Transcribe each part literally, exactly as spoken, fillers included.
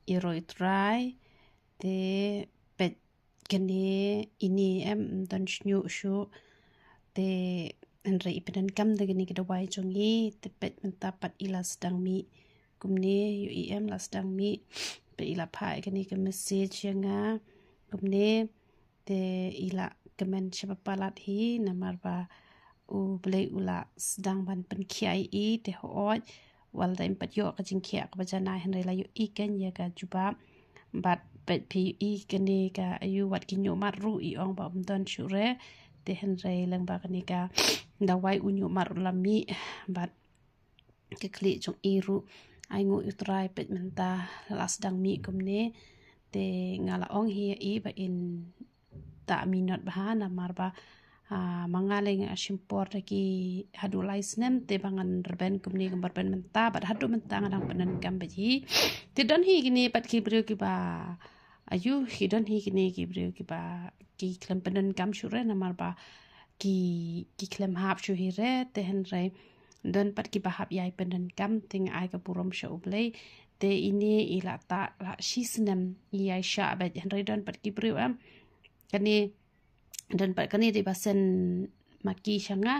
ïaroh ïa u Trai, te peit kane ine em don shñiuh shuh, te hynrei i pyndonkam da kane ka dawai jong i, te peit mynta pat i la sdang mih kumne, ïohi em la sdang mih, peit i la phah kane ka message ïa nga kumne, te i la kmen shaba palat hi, namar ba U Blei u la sdang ban pynkhiah ïa i, te hooid wat la da im pat ïoh ka jingkhiah kaba janai hynrei la ïohi keiñ ïa ka jubab. Bad peit phi ïohi kane ka ayu wat ki ñiuhmat ruh i ong ba um don shuh re, te hynrei lyngba kane ka dawai u ñiuhmat ruh la mih, bad ka khlieh jong i ruh, ai nguh ïa u Trai peit mynta la sdang mih kumne, te nga la ong hi ïa i ba in tah minot bha namar ba, ah, ma nga lei nga shim por da ki haduh lai snem te ba ngan rben kumne kumba rben mynta, bad haduh mynta nga dang pyndonkam beit hi. Te don hi kine pat ki briew kiba, ayu, ki don hi kine ki briew kiba ki khlem pyndonkam shuh re namar ba ki, ki khlem hap shuh hi re, te hynrei don pat kiba hap ïai pyndonkam, te nga ai ka burom sha U Blei. Te ine i la tah la shi snem i ïai shah beit, hynrei don pat ki briew em, kane don pat kane dei ba send ma ki sha nga,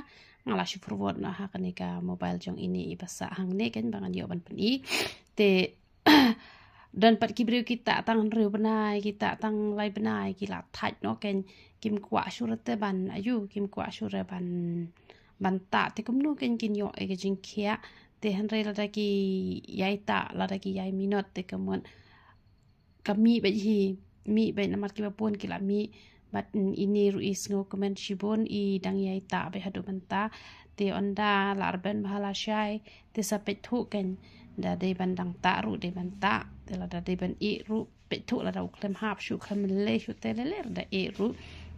nga la shu forward noh ha kane ka mobile jong ine i ba sah hangne keiñ ba ngan ïoh ban pyni. Te don pat ki briew ki tah tang hynriew bnai, ki tah tang lai bnai, ki la thait noh keiñ, kim kwah shuh re te ban, ayu, kim kwah shuh re ban, ban tah, te kumno keiñ kin ïoh ïa ka jingkhiah. Te hynrei lada ki ïai tah, lada ki ïai minot, te ka mut ka mih beit hi, mih beit namar kiba bun ki la mih. Bad, mm, ine ruh i sngewkmen shibun, i dang ïai tah beit haduh mynta. Te ynda la rben bha lashai, te sa peit thuh keiñ, da dei ban dang tah ruh dei ban tah, te lada dei ban ïeh ruh peit thuh, lada u khlem hap shuh, khlem leh shuh te leh leh da ïeh ruh.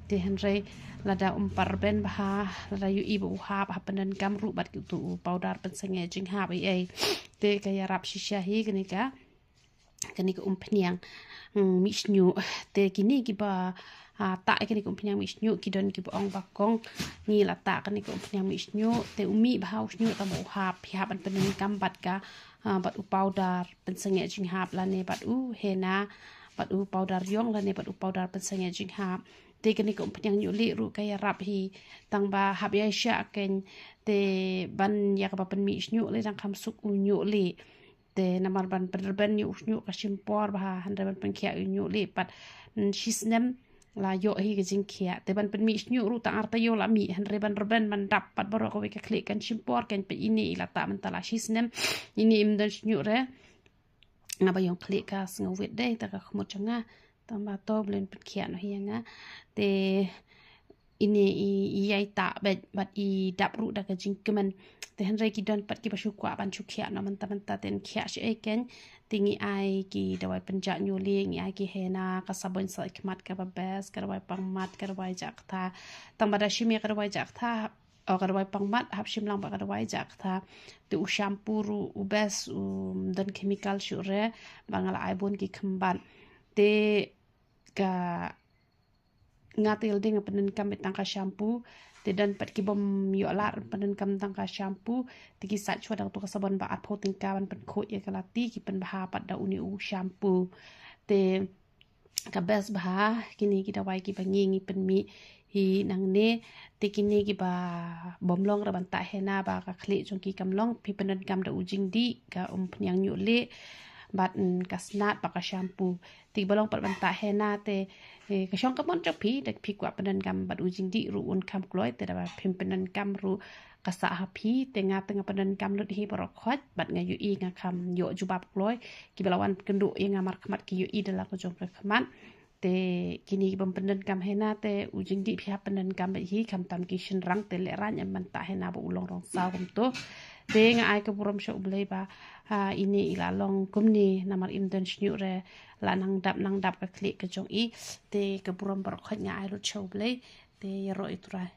Te hynrei lada um pat rben bha, lada ïohi ba u hap, hap pyndonkam ruh bad uto u powder pynsangeh jinghap ei ei, te ka ïarap shisha hi kane ka, kane ka umphniang, mm, mih shñiuh. Te kine kiba, ah, tah ïa kane ka umphniang mih shñiuh, ki don kiba ong ba kong, ngi la tah kane ka umphniang mih shñiuh, te u mih bha u shñiuh tang ba u hap, phi hap ban pyndonkam bad ka, ah, bad u powder pynsangeh jinghap lane bad u henna, bad u powder ïong lane bad u powder pynsangeh jinghap. Te kane ka umphniang ñiuh lieh ruh ka ïarap hi, tang ba hap ïai shah keiñ, te ban ïa kaba pynmih shñiuh lei dang kham suk u ñiuh lieh. Te namar ban pynrben ïa u shñiuh ka shim por bha, hynrei ban pynkhiah ïa u ñiuh lieh pat, mm, shi snem la ïoh hi ka jingkhiah. Te ban pynmih shñiuh ruh tang ar taïew la mih, hynrei ban rben ban dap pat baroh kawei ka khlieh kan shim por, kan peit ine i la tah mynta la shi snem, ine im don shñiuh re. Nga ba ïong khlieh ka sngewwit dei, ta ka khmut jong nga. Tang ba to Blei un pynkhiah noh ïa nga. Te ine i, i ïai tah beit bad i dap ruh da ka jingkmen. Te hynrei ki don pat kiba shu kwah ban shu khiah noh mynta mynta, te yn khiah shi ei keiñ. Te ngi ai ki dawai pynjah ñiuh lieh, ngi ai ki henna, ka sabon sah khmat kaba best, ka dawai pangmat, ka dawai jah ktha. Tang ba da shim ïa ka dawai jah ktha, o, ka dawai pangmat, hap shim lang bad ka dawai jah ktha. Te u shampoo ruh u best, um don chemical shuh re, ba nga la ai bun ki khymbat. Te ka, nga te ïa lade nga pyndonkam beit tang ka shampoo. Te don pat kibym ïoh lad pyndonkam tang ka shampoo, te ki sait shuwa da kato ka sabon ba arphew tyngka ban pynkhuid ïa ka lati, ki pynbha pat da une u shampoo. Te ka best bha kine ki dawai kiba ngi, ngi pynmih hi nangne. Te kine kiba bym long re ban tah henna ba ka khlieh jong ki kam long, phi pyndonkam da u jingdih, ka umphniang ñiuh lieh, bad, mm, ka snat bad ka shampoo. Te kiba long pat ban tah henna te, eh, ka shong ka mon jong phi, da phi kwah pyndonkam bad u jingdih ruh un kham kloi, te da ba phim pyndonkam ruh ka sah ha phi. Te nga te nga pyndonkam lut hi baroh khoit, bad nga ïohi nga kham ïoh jubab kloi. Kiba la wan kynduh ïa nga markhmat ki ïohi da la ka jong ka khmat. Te kine kibym pyndonkam henna te u jingdih phi hap pyndonkam beit hi, khamtam ki shynrang te lehraiñ em ban tah henna ba u long rong saw kumto. Te nga ai ka burom sha U Blei ba, ha, ine i la long kumne namar im don shñiuh re, la nang dap nang dap ka khlieh ka jong i. Te ka burom baroh khoit nga ai lut sha U Blei. Te ïaroh ïa u Trai.